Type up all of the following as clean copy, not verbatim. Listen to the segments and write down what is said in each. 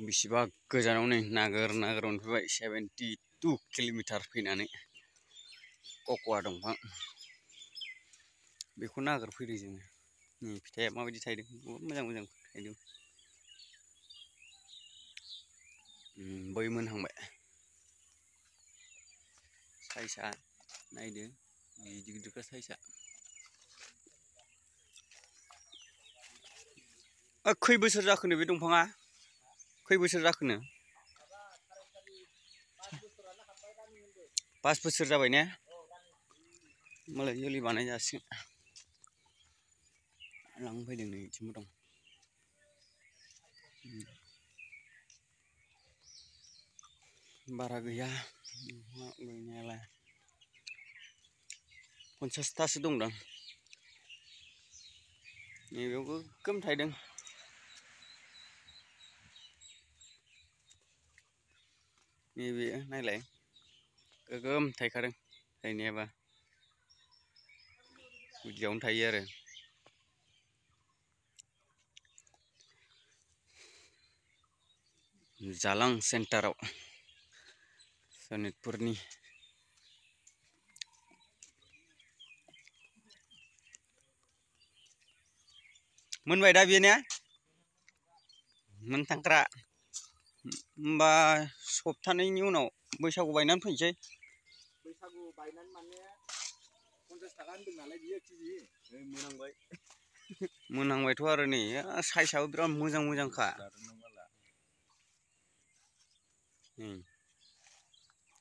बेसेबा गोजानाव नै नागिरनानै फैबाय 72 किल'मिटार फैनानै कक'आ दंफां बेखौ नागिरफैदों जोङो नै फिथाइया माबायदि थायदों मोजां थायदों बै मोनहांबाय साइसा नायदो गिदिर साइसा खै बोसोर जाखोनो बे दंफाङा खै बोसोर जाखोनो 5 बोसोर जाबाय ने मालाय जोलै बानाय जासिगोन लांफैदों नै इथिंबो दं बारा गैया गैनायालाय 50 थासो दंदां नैबेयाव गोगोम थायदों नैबे नायलाय गोगोम थायखादों थायनायाबा गुदियावनो थायो आरो जालां सेन्टाराव सनितपुरनि मोनबाय दा बेयो ने मोनथांख्रा होमबा सप्तानैनि उनाव बैसागु बायनानै फैनोसै बैसागु बायनानै माने 50 थाखा होनदों नालाय बियो केजि मोनांबाय मोनहांबायथ' आरो नै साइसाबो बिराद मोजांखा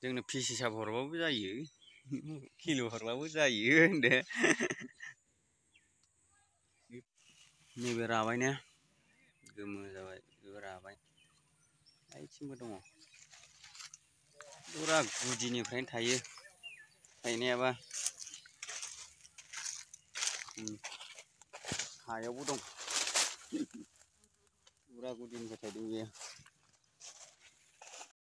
जोंनो पिस हिसाब हरबाबो जायो किल' हरबाबो जायो होनदो नैबे राबाय ने गोमो जाबाय बेबो राबाय आइथिंबो दङ पुरा गुदिनिफ्रायनो थायो थायनायाबा हायावबो दं पुरा गुदिनिफ्राय थायदों बेयो